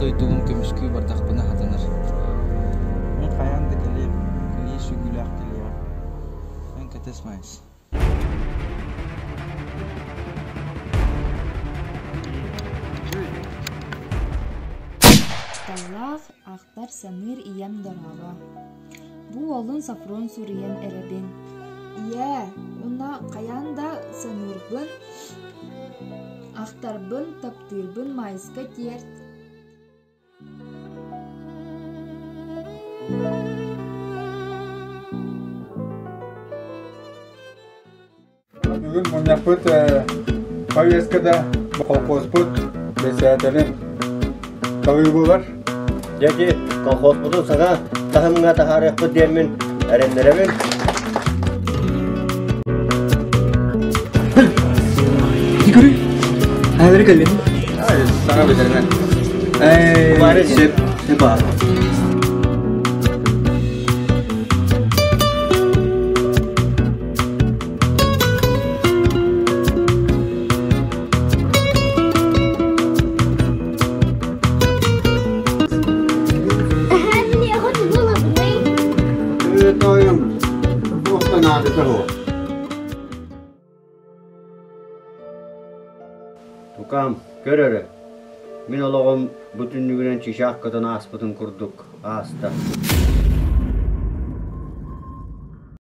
дойдубун көмүскүү бардахпына сатанар. Мин хайаан да кэлиэм, кэлиэ сүгүүлээх кэлиэҕим. Эн кэтэс Маайыс. Тапталлаах, ахтар-саныыр ийэм дорообо. Бу уолун Софрон суруйан эрэбин. Ийээ, уонна хайаан да саныырбын, ахтарбын, таптыырбын Маайыска тиэрт. Бүгүн мунньахпыт повесткада колхозпут бэсээтэлин талыы буолар. Дьэ колхозпутун саҥа таһымҥа таһаарыахпыт диэммин эрэннэрэбин. Игорь, Айвары кэллин. Саҥа билэринэн. Бары сөп, сөп Тойум, туохтан аадыта суох. Тукаам, көр эрэ, мин олоҕум бу түннүгүнэн чычаах көтөн ааспытын курдук ааста.